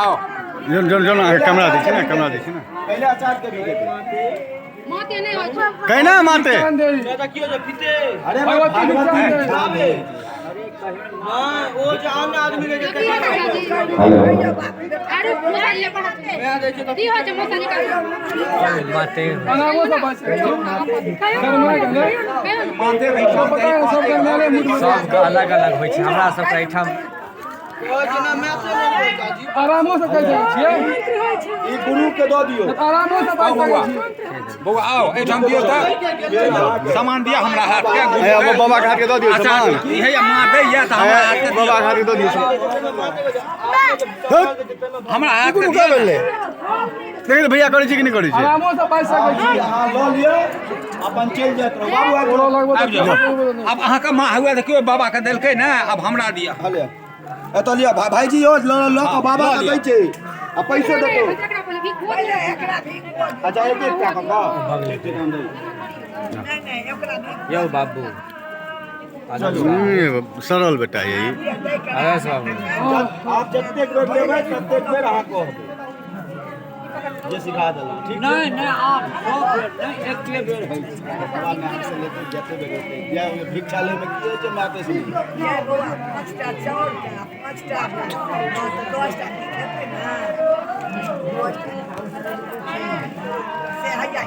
आओ जन जन जन अहाँके कैमरा दै छी ने, कैमरा दै छी ने। पहिले अचार के भी देते। कैना माते। अरे भगवती। सबके अलग अलग होइ छै, हमरा सबके एहिठाम आरामो से कहि सकै छियै। ई गुरु के दऽ दियौ। आरामो से बाजि सकै छियै। बौआ आओ, एहिठाम दियौ तऽ सामान दिअ हमरा हाथ के। हे, अब बाबा के हाथ के दऽ दियौ अच्छा सामान। इहे माँ दैया तऽ हमरा हाथ के। बाबा के हाथ के दऽ दियौ सामान। हमरा हाथ के गुरु दिअ। का भेलै? देखिए भैया करै छै कि नहि करै छै? आरामो से बाजि सकै छियै। अहाँ लऽ लिअ, अपन चलि जाइत रहू बाबू, आबि गोरो जाउ। लगबो आबि जाउ। आब अहाँके माँ हुए देखियौ, बाबा के देलकै ने, आब हमरा दिअ। हले एतऽ लिअ भाईजी, यौ लऽ लऽ कऽ बाबा के दै छै आ पैसो देतौ। अच्छा, एक एक टाका कऽ। यौ बाबू। सरल बेटा यही। आदर्श बाबू। आप जतेक बेर लेबै ततेक बेर अहाँ कहबै जे सिखा देलहुँ, ठीक छै? नहि नहि, आब सब बेर नहि, एके बेर होइ छै। बाबा माय से लेतै जते बेर हेतै। या भिक्षा लेमे की होइ छै माते से? 5टा चाउर, 5टा 10टा की खेतै ने, 10टा से हैया।